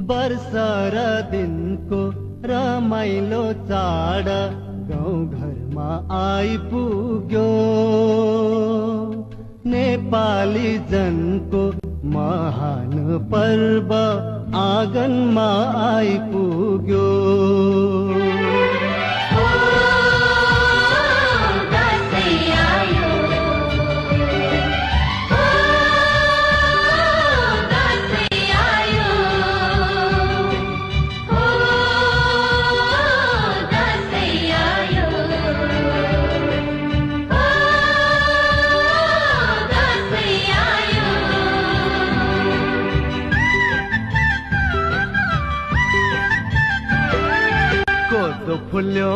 वर्षर दिनको रमाइलो चाड गाउँ घरमा आइपुग्यो। नेपाली जनको महान पर्व आँगनमा आइपुग्यो। कोदो फुल्यो